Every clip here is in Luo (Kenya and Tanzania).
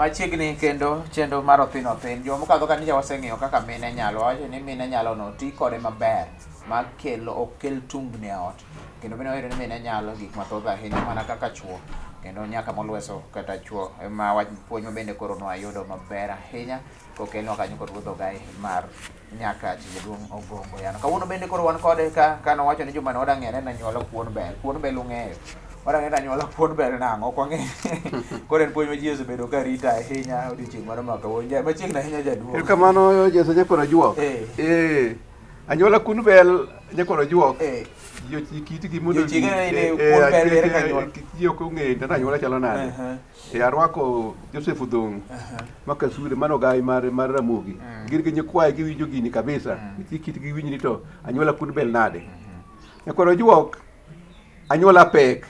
Machiegni kendo chenro mar othin othin. Juma mokadho ka nyicha waseng'iyo kaka mine nyalo. Wawacho ni mine nyalo no ti kode maber ma kelo ok kel tungni e ot. Kendo mine wayudo ni mine nyalo gik mathoth ahinya mana kaka chuo. Kendo nyaka molweso kata chuo ema wach puonj ma bende koro nwayudo maber ahinya kokelnwa kanyo kod wuodh ogai mar nyaka jaduong' Ogongo Yano. Kawuono bende koro wan kode ka kanowacho ni juma no wadwa ng'ere ni anyuola kuon bel. Kuon bel ung'eyo. Wadwa ng'ere ni anyuola kuon bel nang'o ok wang'eyo. Koro en puonj ma ji osebedo ka rito ahinya odiochieng' moro ma kawuono. Machiegni ahinya jaduong'. Erokamano Jesu nyakwar Ojuok. Eh. Eh. Anyuola kun bel nyakwar Ojuok. Eh. Ji ochik itgi mondo Ji ochik owinj. ni Eh, kuon eh, bel ere eh, ka anyuola. Ji ok ong'eyo ni anyuola chalo nade. Uh-huh. E arwako Joseph Odhong' ma Kasure mano gai mar mar Ramogi. Gin gi nyikwaye giwinjo gini kabisa. Gichik itgi giwinj ni to anyuola kun bel nade. Nyakwar Ojuok anyuola pek.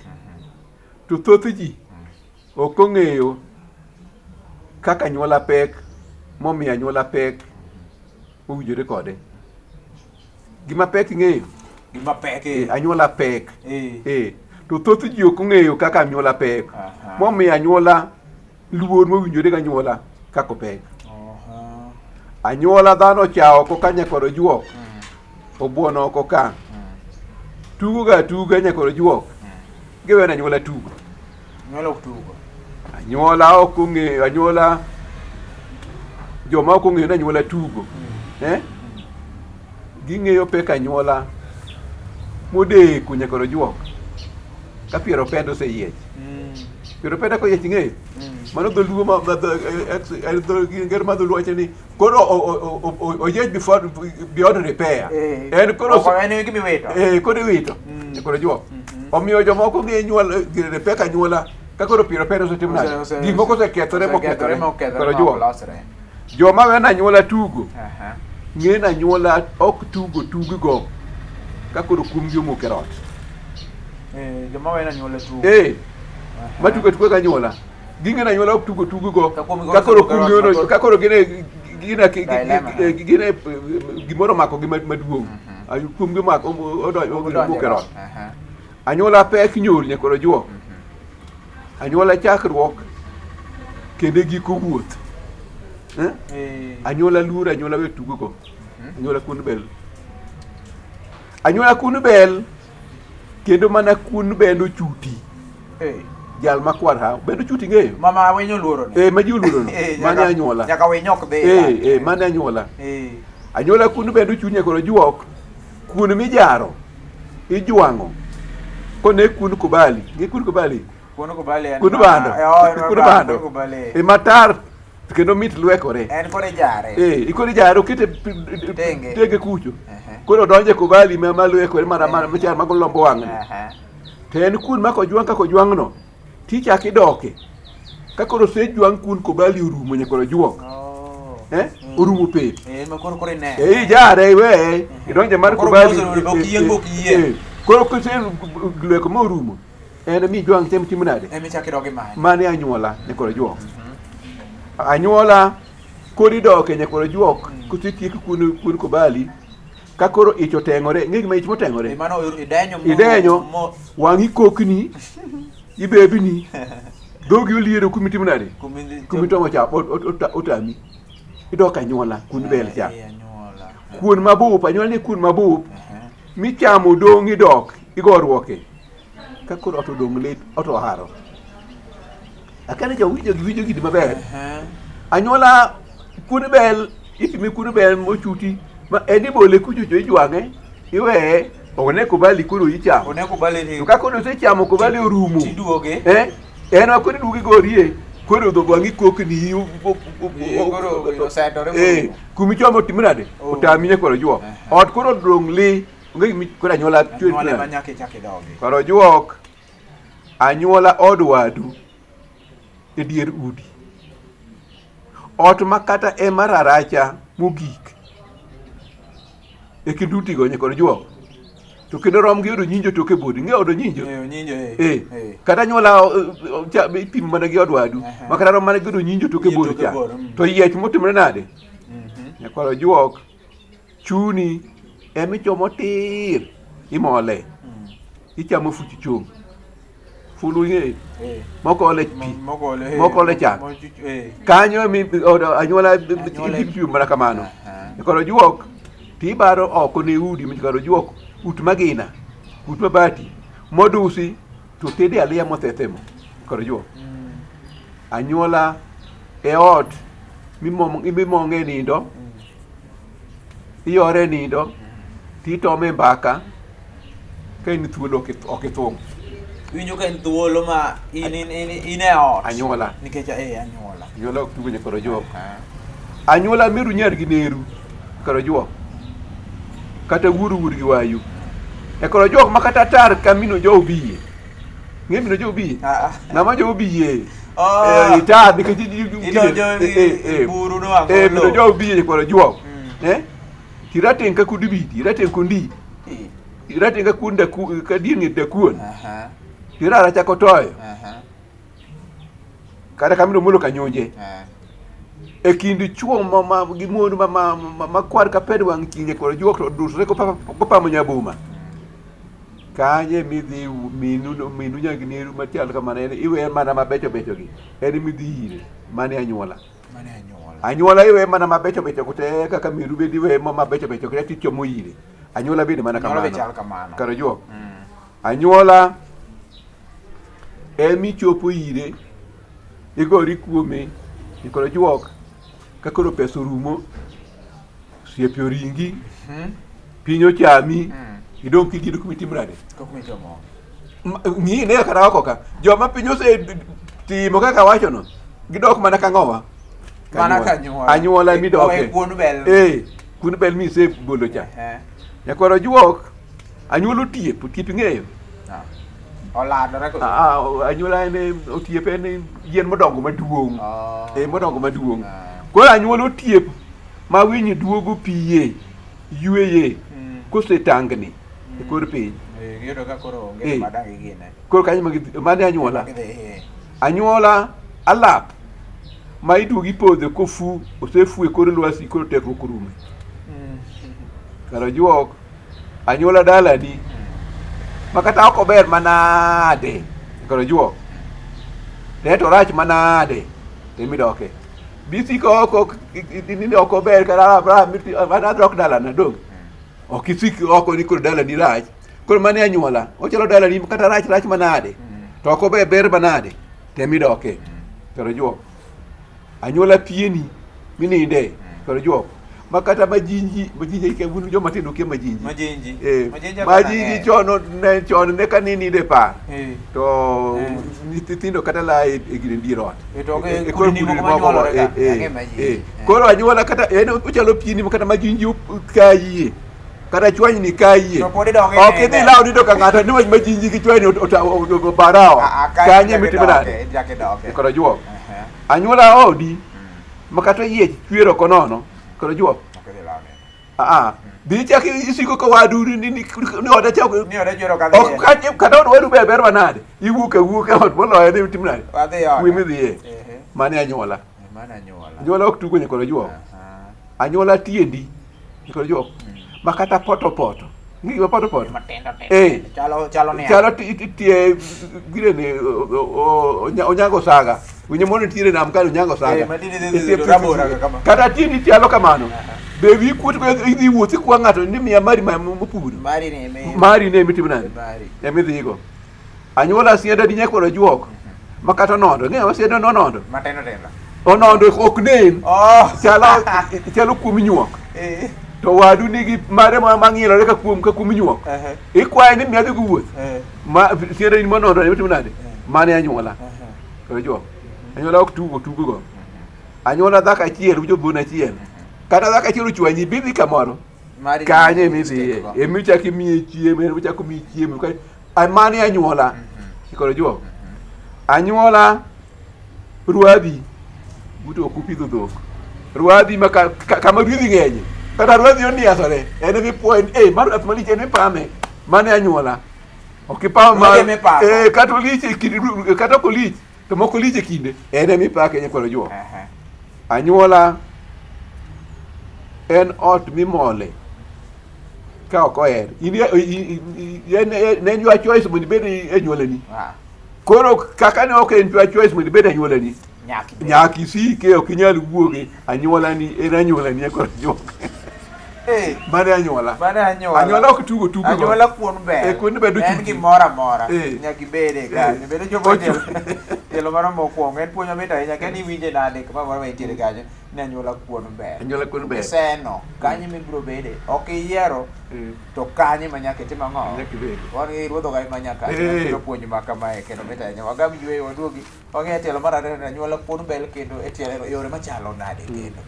To thoth ji ok ong'eyo kaka anyuola pek momiyo anyuola pek mowinjore kode. Gima pek ing'eyo? Gima pek Eh, anyuola pek. Eh. Eh, to thoth ji ok ong'eyo kaka anyuola pek. Aha. Momiyo anyuola luor mowinjore gi anyuola kaka opek. Aha. Anyuola dhano ocha oko ka nyakwar ojuok. Obuono oko ka. Tugo ga tuga nyakwar ojuok. Giweno anyuola tugo. Anyuola ok tugo. Anyuola ok ong'eyo anyuola joma ok ong'eyo ni anyuola tugo. Eh? Ging'eyo pek anyuola modeko nyaka ojuok. Ka piero pendo oseyiech. Piero pendo koyiech ing'eyo? Mano dholuo ma ma- dho- eh, eh, dho- nger ma dholuo wacho ni koro oyiech before beyond repair. Eh. En koro Ok en gima iwito. Eh, koro iwito. Koro juok. Omiyo jomoko ng'e nyuol gire pek anyuola ka koro piero pendo osetim nade? Gik moko osekethore Osekethore mokethore. mokethore Koro ma juok. ok losre. Joma weno anyuola tugo, Aha. ng'e ni anyuola ok tugo tuggo ka koro kumgi omoko e rot. Eh, joma weno anyuola tugo. Eh, ma tugo tugo gi anyuola. Ging'e ni anyuola ok tugo tuggo Ka kumgi ka koro osemoko e rot, kumgi ma ono- koro- ka koro gin e gin e Dilemma. gin e gimoro omako gi maduong'. Kumgi omako odonjo Odonjo omoko e rot. Aha. Anyuola pek nyol nyakoro juok. Anyuola chakruok kendo giko wuoth. Eh? Eh. Anyuola luor, anyuola we tugo go. Anyuola kuon bel. Anyuola kuon bel kendo mana kuon bend ochuti. Eh. Jal makwar ha, bend ochuti ng'eyo? Mama winyo luoro ni. Eh, ma ji oluoro no. Eh, Mane anyuola. Nyaka winyo ok dhi. Eh, eh, mane anyuola. Eh. Anyuola kuon bend ochuti nyakoro juok. Kuon mijaro ijwang'o. Kone kuon kubali. Ng'e kuon kubali? Kuon kubali en Kuon ma- bando. Eh, oh, en ma Kuon bando, bando. kuon kubali. E matar kendo mit lwekore. En koro ijare. Eh, ikoro ijaro okete Tenge. tenge kucho. Ehe. Koro donje kubali ma malwekore mana mana machar mago lombo wang'ni. Aha. To en kuon ma kojwang' kaka ojwang'no, tichak idoke. Ka koro osejwang' kuon kobali orumo nyaka ojuok. Oh. Eh? Orumo pep. Eh, ma koro koro ine. Eh, ijare iweye, idonje mar Koro kubali. mos ok yieng' ok yieng'. Eh, Koro koselweko morumo, en mijwang' tem timo nade? Emi chak idog imanye. Mane anyuola nyakwar ojuok. Anyuola koro idoke nyakwar ojuok kosetiek kuon kuon kobali ka koro ich oteng'ore ng'e gima ich moteng'ore Eh, mano idenyo mo- idenyo mo- wang'i kokni ibebni dhogi oliero kumitimo nade kumi- kumitong'o cha otami idok anyuola kuon bel cha Eh, anyuola. kuon mabup anyuola ni kuon mabup Ehe. michamo dong' idok igoruoke ka koro ot odong' lit ot oharo akane jowinjo giwinjo gini maber Ehe. anyuola kuon bel ipime kuon bel mochuti ma en ibole kuchocho ijwang'e iweye one kobali koro ichamo One kubali ni to ka koro osechamo kobali orumo tiduoge. eh en ma koro iduogo igorie koro dho wang'i kokni Eh, koro osetore eh morumo. kumichomo timo nade Oh. otami nyakwar ojuok Ehe. ot koro odong' li onge gimi koro anyuola chwe Anyuola ema nyaka ichak idogi. Koro ojuok anyuola od wadu e dier udi. Ot ma kata ema raracha mogik e kind udigo nyaka ojuok. To kendo rom gi od onyinjo toke bor. Ing'eyo od onyinjo? Eh, onyinjo eh. Eh. Eh. Kata anyuola ipimo mana gi od wadu. Aha. Ma kata rom mana gi od onyinjo toke Nyinjo bor toke cha. bor, To yiech motimore nade? Mhm. Nyakwar ojuok chuni emichomo tir imole. Ichamo fuch chong. Fulu ing'eyo? Moko ole pi. Moko ole chak. Kanyo mi anyuola itiyo mana kamano. Koro juok tibaro oko ne udi koro juok ut magina, ut mabati modusi to tede aliya mothethe mo. Koro juok. Anyuola e ot mimong'e nindo, iyore nindo, titome mbaka ka in thuolo ok ithung'. Iwinjo ka in thuolo ma in, in, in, in e ot. Anyuola. Nikech e anyuola. Anyuola ok tugo nyakoro juok. Anyuola meru nyar gi neru koro juok. Kata wuoru wuor gi wayu. E koro juok ma kata tar ka mino jo obiye. Ng'e mino jo obiye? Ah, ah. Ng'ama jo obiye. Oh. Eh, itar nikech Idonjo e buru no ang'o Eh, mino lo. jo obiye koro juok. Mm. Eh? Tirateng' ka kudibiti, irateng' kondi. Eh. Irateng' ka kuon daku ka dier ng'et dakuon. Aha. Tirara chako toyo. Aha. Kata kamino mulo kanyonje. Eh. E kind chuo ma, ma, gi mon ma, ma, ma, ma kwar ka ped wang' chieng' kod juok to dusre kopamo nyabuma. Kanye midhi minu minu nyagi neru machal kamano en iwe mana mabecho becho gi. En midhi ire mane anyuola. Mane anyuola. Anyuola iwe mana mabecho becho go te kaka miru bende iwe ma mabecho becho go te tichomo ire. Anyuola bende mana Anyuola kamano. be chal kamano. Kar juok. Mm. Anyuola emichopo ire igori kuome ikoro juok ka koro pesa orumo osiepe oringi Hmm? piny ochami Mm. idong' kigino kuma itim nade Kok michomo. Ng'i ne kata oko ka joma piny osetimo kaka wachono gidok mana ka ng'owa Mana ka anyuola. anyuola midoke Owe kuon bel. eh kuon bel misebolo cha Eh. nyakwaro juok anyuola otiep otiep ing'eyo Ah. Olandore koso? Ah, ah, anyuola en otiep en yien modongo maduong' Oh. eh modongo maduong' Ah. koro anyuola otiep ma winy duogo piye yweye Mm. kosetangni e kor piny Eh, giyudo ka koro onge Eh. gima dang' gigine. koro kanyo mane anyuola Gidhi, eh. anyuola alap ma iduogo ipodhe kofu osefu e kor lwasi koro tekruok orume Mm. kar juok anyuola dalani ma kata ok ober manade kar juok ne to rach manade to emidoke bisiko oko ni ok ober kata adok dalana dong ok isik oko ni koro dalani rach koro mane anyuola ochalo dalani kata rach rach manade to ok ober ber manade to emidoke kar juok anyuola pieni mininde kar juok ma kata majinji majinji ke un joma tindo kia majinji Majinji. eh Majinji ok majinji ang'eyo. chon ne chon ne ka nininde par Eh. to Eh. nyithindo kata la e e gine dier ot Eh, to ok E- e kor kudni kudni moko moko go, manyuolore ga. eh, eh, Ang'e majinji. eh. Eh. koro anyuola kata en ochalo pieni ma kata majinji kayie kata chwanyni kayie To pod idok ok ininde. idhi law nindo ka ng'ato ni wach majinji gi chwanyni obarawa Ah, ah, kanyo kanye idok mitimo idoke, nade idok idoke. koro juok Aha. anyuola odi ma kata yiech chwer oko nono koro juok Ok idhi law nindo. Ah, dhi chak isiko ka wadu ni ni ni oda cha ok Ni oda chwer ok adhiye. ok kata kata od wadu ber ber manade iwuok awuoka ot moloyo ni itim nade Wadhi e oda. Kuwe midhiye Ehe. mane anyuola Eh, Mano anyuola. anyuola ok tugo nyakoro juok Aha. anyuola tiendi nyakoro juok ma kata poto poto ng'e gima poto poto Matindo tindo. Eh. Chalo chalo niang'. chalo tie girene onyango saga winyo moro nitiere nam kanyo onyango saga Eh, ma tinde dhi dhi rabora kama. kata tiendi chalo kamano be wiyi kuot ko idhi wuoth ikwa ng'ato ni miya mari ma mopuro Mari ni emi. mari ne emitimo nade Mari. emidhigo anyuola sienda di nyakwaro juok ma kata onondo ng'eyo ma sienda nonondo Matindo tindo. onondo ok nen Oh. chalo chalo kuom nyuok Eh. to wadu nigi mare ma mang'ilore ka kuom ka kuom nyuok Ehe. ikwaye ni miya dhi go wuoth Eh. ma sienda in monondo emitimo nade mane anyuola Ehe. koro juok anyuola ok tugo tugo go anyuola dhako achiel ujo bon achiel kata dhako achiel ochwanyi bidhi kamoro Mari ni kanye midhiye go. emichako imiye chiemo emichako miyi chiemo mane anyuola koro juok anyuola ruadhi buto ok upidho dhok ruadhi ma kama ruedhi ng'enye kata ruadhi oniasore en emipuoye ni eh mar ruath malich en mipame mane anyuola ok ipam Ruadhi emipako. eh kata olich e kind kata ok olich to moko lich e kinde en emipake nyakwar ojuok Ehe. anyuola en ot mimole ka ok oher in ne en your choice mondo ibed e anyuolani Ah. Koro kaka ne ok en choice mondo ibed anyuolani. Nyaka ibed. Nyaka isike ok inyal wuoge anyuolani en anyuolani e kor juok. Eh, Mano e anyuola. mano e anyuola. Anyuola ok tugo tugo. Anyuola kuon ber. Eh, kuon ber En ochuki. gimoro amora. Eh. Nyaka ibede kanyo. Eh. Bedo chopo Ochu- tielo mano mokwongo. En puonj mamit ahinya. Kendo iwinje nade kama moro ma intiere kanyo ni anyuola kuon ber. Anyuola kuon ber. Iseno. Kanyo mibiro bede. Ok iyiero Eh. to kanye ma nyaka itim ang'o? Nyaka ibede. Wan gi ruodh ogai ma nyaka Eh. kendo puonj ma kamae kendo mit ahinya. Wagam yueyo waduogi. Wang'e tielo mar ariyo ni anyuola kuon bel kendo e tielo yore machalo nade kendo.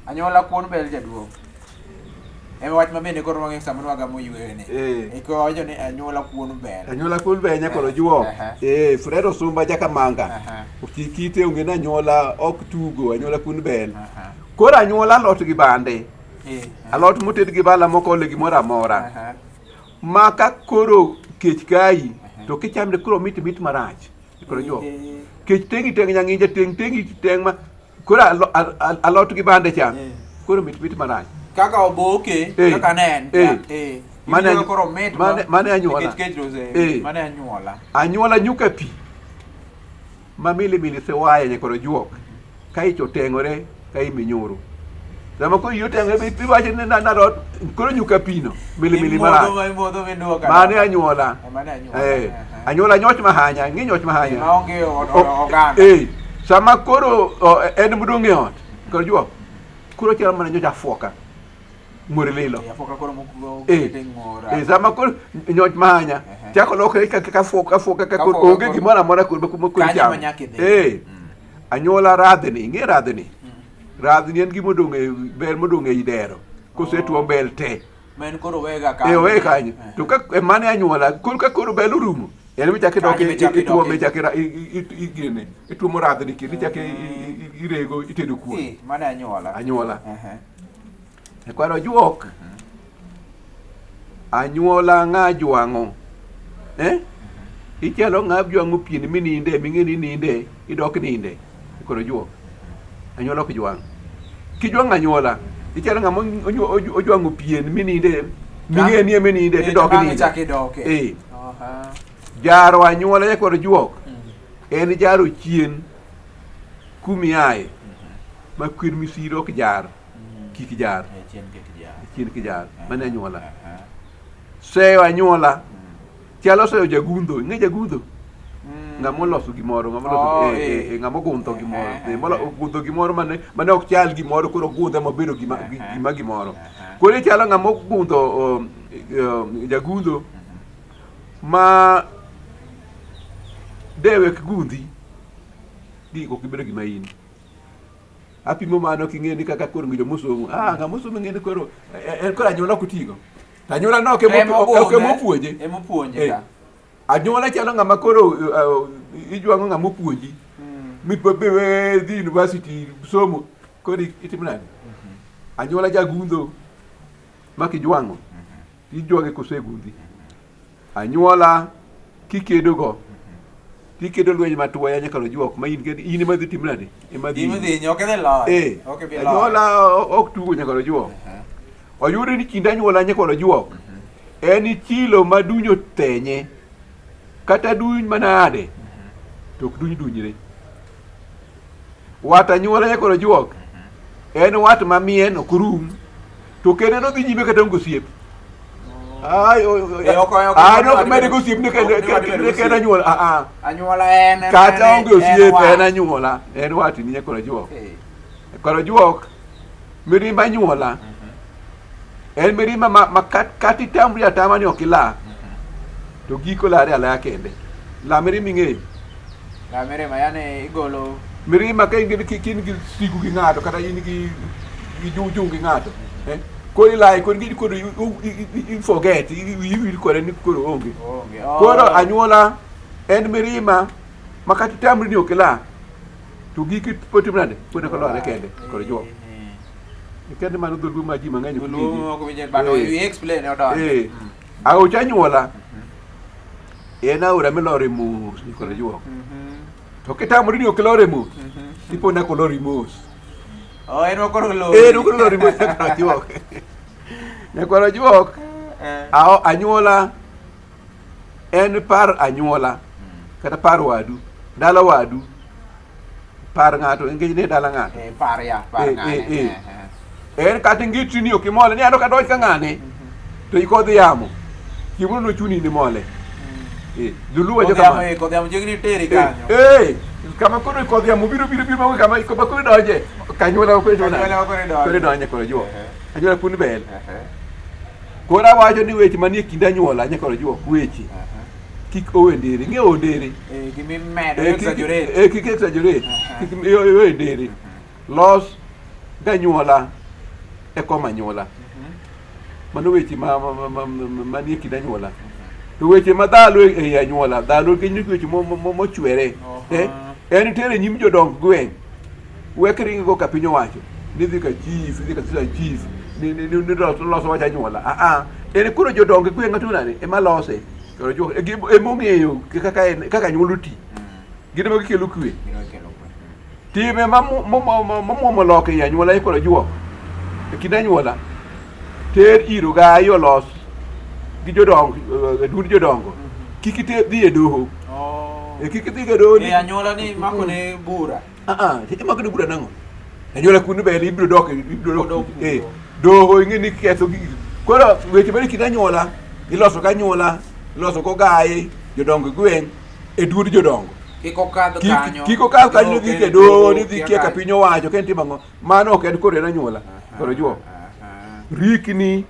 Anyuola kuon bel jaduong'. Ema wach ma bende koro wang'eyo sama nwagamo yueyo ni. Eh. Eko wawacho ni anyuola kuon bel. Anyuola kuon ber nyakoro juok. Aha. Eh, Fred Osumba Jakamanga. Aha. Okikite onge ni anyuola ok tugo, anyuola kuon bel. Aha. Koro anyuola alot gi bande. Eh. Alot moted gi bala mok ole gimoro amora. Aha. Ma ka koro kech kayi, to kichamne koro mit mit marach. Koro juok. Eh. Kech tengi teng nyang'inja teng tengi teng ma koro alot gi bande cha. Eh. Koro mit mit marach. Kaka oboke, Eh. kaka ne en. Eh. Eh. Mane Iwinjo ka koro mit ma- mane anyuola. Nikech kech ose. Eh. Mane anyuola. Anyuola nyuka pi ma milimili siwaya nyakoro juok ka ich oteng'ore ka iminyuru sama koro iyi oteng'ore be iwacho ni narot koro nyuka pino milimili Imodho marach ma imodho miduoka. mane anyuola Eh, mane anyuola. eh Aha. anyuola nyoch mahanya ng'i nyoch mahanya Maonge oganda. eh sama koro en modong' e ot koro juok koro chalo mana nyoch afuoka ng'ore lilo Eh, afuoka koro mokuongo Eh. okete ng'ora. Eh, sama koro nyoch mahanya Ehe. chako lokre kaka kafuoka kafuoka ka koro Kafuoka onge koro. gimoro amora koro kuma koro Kanyo ichamo. ma nyaka idhi. Eh. Anyuola radhni, ing'e radhni? Radhni en gima odong' e bel modong' ei dero. Kosetuo bel te. Ma en koro wega kanyo. Eh, oweye kanyo. Eh. To ka e mane anyuola, koro ka koro bel orumo, en michako idok Kanyo michako ituome idoke. ichako igine. Ituomo radhni kendo ichako irego itedo kuon. Eh, mane anyuola. Anyuola. Ehe. Kwaro juok. Anyuola ng'a jwang'o. Eh? Ichalo ng'a jwang'o pien mininde, ming'e ni ninde, idok ninde. Koro juok. Anyuola ok jwang'. Kijwang'o anyuola, ichalo ng'ama ojwang'o pien mininde, ming'e ni ema ininde, Eh, tidok to bang'e ninde. ichako idoke. Eh. Aha. Jaro anyuola nyakwar juok en jaro chien kumiaye ma kwer misiro ok jar kik jar Eh, chien kik jar. chien kijar mano anyuola Aha. seyo anyuola chalo seyo jagundho ing'e jagundho Mm. ng'ama oloso gimoro ng'ama oloso Oh, eh, eh. eh, eh, ng'ama ogundho gimoro Eh, eh, ogundho gimoro mane ok chal gimoro koro ogundhe mobedo gima Eh, gima gimoro eh. koro ichalo ng'ama ogundho jagundho ma dewe ok gundhi gigo ok gibedo gima in apimo mano king'e ni kaka koro ng'ijo mosomo ah ng'ama osomo ing'e ni koro en koro anyuola ok otigo to anyuola no ok ok emopuonje Emopuonje Eh. ka. anyuola chalo ng'ama koro ijwang'o ng'ama opuonji mibewe dhi university somo koro itimo nade anyuola jagundho ma kijwang'o ijwang'e kosegundhi anyuola kikedogo tikedo lweny matuoya nyaka nojuok ma in in ema dhi timo nade ema dhi Gima dhi ok idhi loyo. Eh, Ok ibi loyo. anyuola ok tugo nyaka nojuok oyudo ni kind anyuola nyaka nojuok en chilo ma dunyo tenye kata duny manade to ok duny dunyre wat anyuola nyaka nojuok en wat ma mien ok rum to kendo nodhi nyime kata onge osiep Ai, Eh, ah, ok mede gi osiep ni kendo anyuola ah, ah. Anyuola en kata onge en osiep wat. en anyuola en watni nyaka nojuok Eh. koro juok mirimba anyuola en mirima ma kata itamri atama ni ok ila to giko lare alaya kende la mirima ing'eyo La mirima yani igolo mirima ka in gi in gi sigu gi ng'ato kata in gi gi jung gi ng'ato eh? Koro ilaye koro gi koro i forget iwil kode ni koro onge onge. koro anyuola en mirima ma kata itamri ni ok ila to giki pod timo nade pod eka lware kende koro juok kende mano dholuo ma ji mang'eny ok winji. Dholuo ok winji, but Eh. you explain odonjo. Eh. Aoch anyuola. En aora milore mos nyikwar Ojuok. To kitamori ni ok ilore mos, ipo na kolori mos. Oh, en koro lori. Eh, koro lori mos nyakwar Ojuok. Nyakwar Ojuok, ao anyuola en par anyuola kata par wadu, dala wadu. Par ng'ato nikech ne dala ng'ato. Eh, par ya, par Eh, ng'ane. eh, eh. Eh, En kata ngitri ni ok imole, ni aneno ka donj ka ng'ane to ikodhi yamo. Gimoro nochuni ni mole. Eh, Dholuo wacho Kodh yamo, kama. eh, kodh yamo chiegni teri kanyo. Eh, kama koro kodh yamo biro biro biro ma kama kama koro donje. Kanyuola koro donje. Kanyuola koro donje. Koro donje koro juok. Ehe. Anyuola kun bel. Ehe, Koro awacho ni weche manie kind anyuola nyaka juok weche. ehe. Kik owe ndere, ing'e owe ndere. Eh, gimimedo, Eh, kik- exaggerate. eh, kik exaggerate. Aha. Kik owe ndere. Los ganyuola e kom anyuola. Mano weche manie kind anyuola. To weche ma dhalo ei anyuola, dhalo gin weche mochwere. Aha. Eh, en tere nyim jodong gweng'. Wek ringo ka piny owacho. Ni dhi ka chief, idhi ka assistant chief, ni loso wach anyuola. Ah ah, en koro jodong gweng' ng'ato nani ema lose. Koro jo emong'eyo kaka en kaka anyuola oti. Gin ema gikelo kwe. Gino kelo kwe. Time mamuomo loko ei anyuola ikoro juok. E kind anyuola, ter ir ogayi olos gi jodongo, duond jodongo. Kik ite dhi e doho. Oh. E kik idhi e doho ni Eh, anyuola ni mako ne bura. Ah ah, imako ne bura nang'o? Anyuola kun bel ibiro dok ibiro dok. Odok Eh, kuno. doho ing'e ni ketho gi. Koro weche manie kind anyuola iloso gi anyuola, iloso gogayi, jodong gweng' e duond jodongo. Kik okadh kanyo. Kik okadh kanyo ni dhi Kik e doho, okadh ni dhi kia ka kanyo. piny owacho, ka en timo ang'o. Mano ok en koro en anyuola. Koro juok. Aha. Rikni,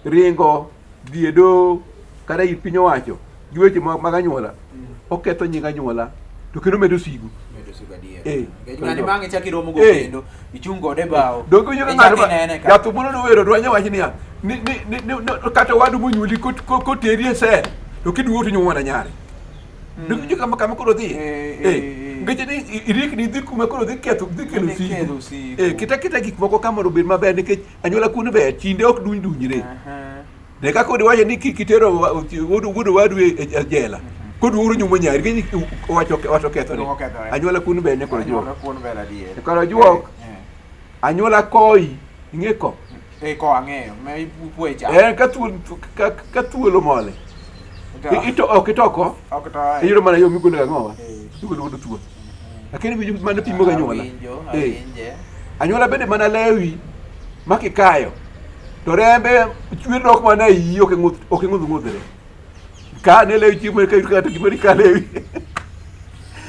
ringo, dhi e doho, kata ir piny owacho, gi weche mag anyuola, oketho nying anyuola, to kendo medo sigu. Medo sigu adier. Eh, Nikech koro ng'ani juok. bang'e ichak iromo go Eh. kendo, ichung' kode e bao. Donge winjo ka Ichak ng'ato ma- inene ka. jathum moro nowero dwanya wach niya, ni kata wadu monyuoli koteri e sel, to kiduogo to inyuomo mana nyare. Donge winjo kama kama koro dhiye? Eh, Eh, eh, eh. nikech ni irikni idhi kuma koro dhi ketho dhi kelo Dhi sigu. kelo sigu. Eh, keta keta gik moko ka mondo obed maber nikech anyuola kun ber, chinde ok duny dunyre. Aha. Ne kaka odi wacho ni kik itero wuod owadu e jela. Koduogo nyumo nyari, nikech wacho wacho kethore. Okethore. Anyuola kun ber nyakoro juok. Anyuola kuon ber adier. Nyakoro juok. Eh, Anyuola koi, ing'e ko. eh. Eh, ko ang'eyo, ma ipuo e chak. En ka thuol ka thuol omole. Ito ok itoko. Ok to. eh. Iyudo mana yo migolo gang'owa. Eh. Igolo godo thuol. Lakini winjo mano pimo ga anyuola. Awinjo, Eh. awinje. Anyuola bende mana lewi ma kikayo to rembe chwer dok mana e iyi ok ing'udh ok ing'udh ng'udhre. Ka ne lewi chiemo ka kata gimoro ka lewi.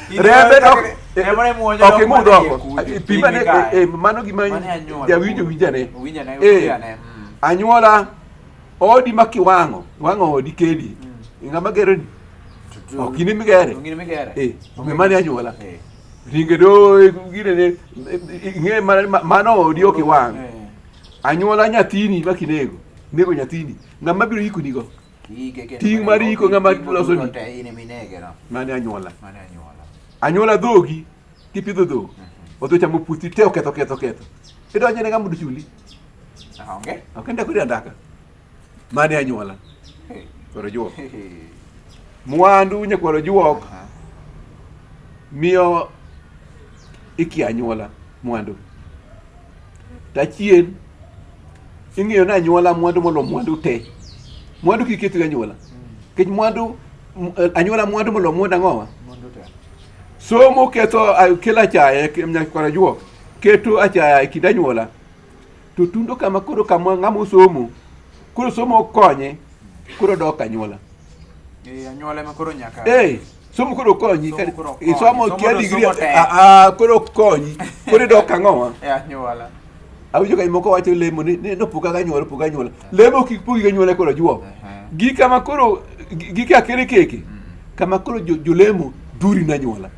Rembe dok Rembe ne muonyo ok dok ing'udh mana iye oko. kucho. Pim ane Pim eh, mano gima Mano e anyuola. jawinjo winjane. Winjane, Eh. winjane. Anyuola odi ma kiwang'o, iwang'o odi kedi. Ng'ama gero ni? Ok in emigere. Ok in emigere. Eh, omiyo mano e anyuola. Eh. Ringe do gine ne ing'e mano odi ok iwang'. Eh. Anyuola nyathini ma kinego, nego nyathini, ng'ama biro ikonigo? Ike kendo Ting' mar iko ng'ama ting' loso ni. duto te in eminege no. Mano e anyuola. Mano e anyuola. Anyuola dhogi, kipidho dhok, odhi ochamo puothi te oketho ketho ketho. Idonjo ne ng'ama mondo ochuli. Ah, Onge? Ok indako di andaka. Mano e anyuola. Eh. Koro juok. Mwandu nyakwaro juok Aha. miyo ikia anyuola mwandu. Tachien ing'iyo ni anyuola mwandu molo mwandu te. Mwandu kik ket gi anyuola. Nikech mwandu anyuola mwandu molo mwandu ang'owa? Mwandu te. Somo ketho kelo achaya nyakwaro juok keto achaya e kind anyuola. To tundo kama koro kama ng'ama osomo koro somo ok konye koro dok anyuola. Eh, anyuola ema koro nyaka. Eh, somo koro konyi. Somo koro konyi. Isomo Somo kia to degree somo tek. ah ah koro konyi. Koro idok ang'owa? E anyuola. Awinjo ka moko wacho lemo ni nopoga gi anyuola, opoga anyuola. Lemo kik pogi gi anyuola koro juok. Gi kama koro gi ka kere keke. Kama koro jolemo duri na anyuola.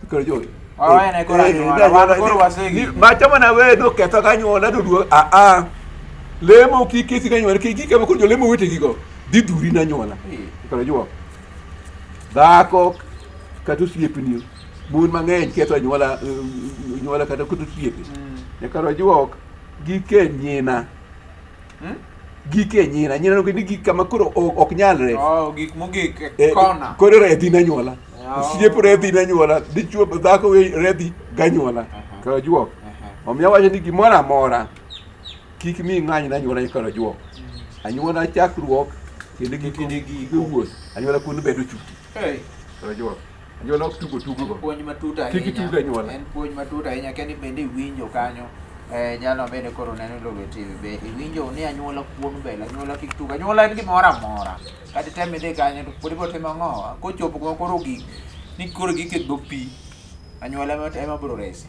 Koro juok. Wawene koro anyuola, wan koro wasegine. Macha mana we no ketho gi anyuola to duog ah ah. Lemo kik kesi gi anyuola, gi kama koro jolemo wetegi go dhi duri na anyuola. Koro juok. Dhako kata osiepni mon mang'eny ketho anyuola anyuola kata kata osiepe. Nyaka juok gi ke nyina. Gik e nyina, nyina no ni gik kama koro ok nyalre. Oh, gik mogik e eh, kona. Koro redhi na nyuola. Osiep redhi na nyuola, dichuo dhako redhi ga nyuola. Koro juok. Omiyo awacho ni gimoro amora kik mi ng'any na anyuola koro juok. Anyuola chakruok kendo giko wuoth. Anyuola kuno bedo chuki. Hey. Koro juok. Anyuola ok tugo tugo go. Puonj matut ahinya. Kik itug anyuola. En puonj matut ahinya kendo bende iwinjo kanyo. Eh, jalo bende koro neno Lobe TV be iwinjo ni anyuola kuon bel, anyuola kik tug. Anyuola en gimoro amora. Kata item idhi kanyo to pod ibiro timo ang'o? Kochopo kuma koro gik ni koro gik e dho pi. Anyuola ema biro resi.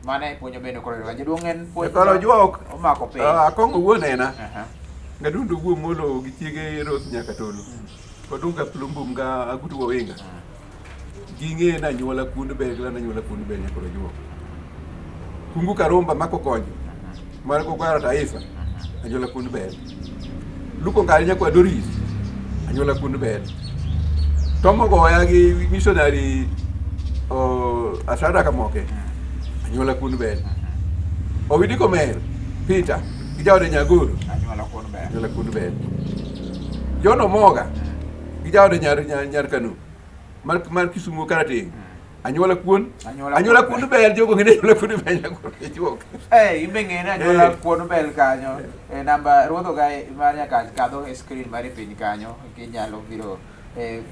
Mano e puonjo bende koro yudo. Jaduong' en puonj. Koro juok. Omako piny. Ah, Akongo wuon ena. Ngadundo wuo molo gi chiege Rose Nyakatolo. Kodunga plumbum ga agutu wawinga. Ging'e na anyuola kuond ber gi anyuola kuond ber nyaka juok. Kungu Karumba mako konjo. Mar Kogwaro Taifa. Anyuola kuond ber. Luko Ngari nyakwa Doris. Anyuola kuond ber. Tomo Goya gi missionary o Asada Kamoke. Anyuola kuond ber. Owidi Komer Peter gi jaode Nyagoro. Anyuola kuond ber. Anyuola kuond ber. John Omoga gi jaode nyar Kano mar Kisumo Karateng'. Anyuola kuon. Anyuola kuon ber jogo ng'e anyuola kuon ber nyakoro juok. Eh imbe ng'e ni anyuola kuon ber kanyo. E namba ruodh ogai mar nyaka kadho e screen mar piny kanyo ginyalo biro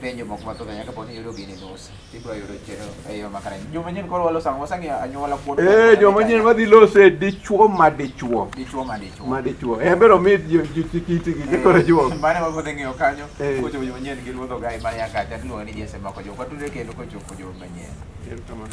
penjo moko mathoth ahinya kapo ni iyudo gini nus tibiro yudo chenro e yo makare. Juma manyien koro waloso ang'o? Waseng'iyo anyuola kuon ber. Eh juma manyien wadhi lose dichuo ma dichuo. Dichuo ma dichuo. Ma dichuo. En bende omit ji kitigi koro juok. Mano ema wadhi ng'iyo kanyo. Kochopo juma manyien gi ruodh ogai mar Nyakacha iluongo ni Jesse Mako Juok. Watudre kendo kochopo juma manyien. Erokamano.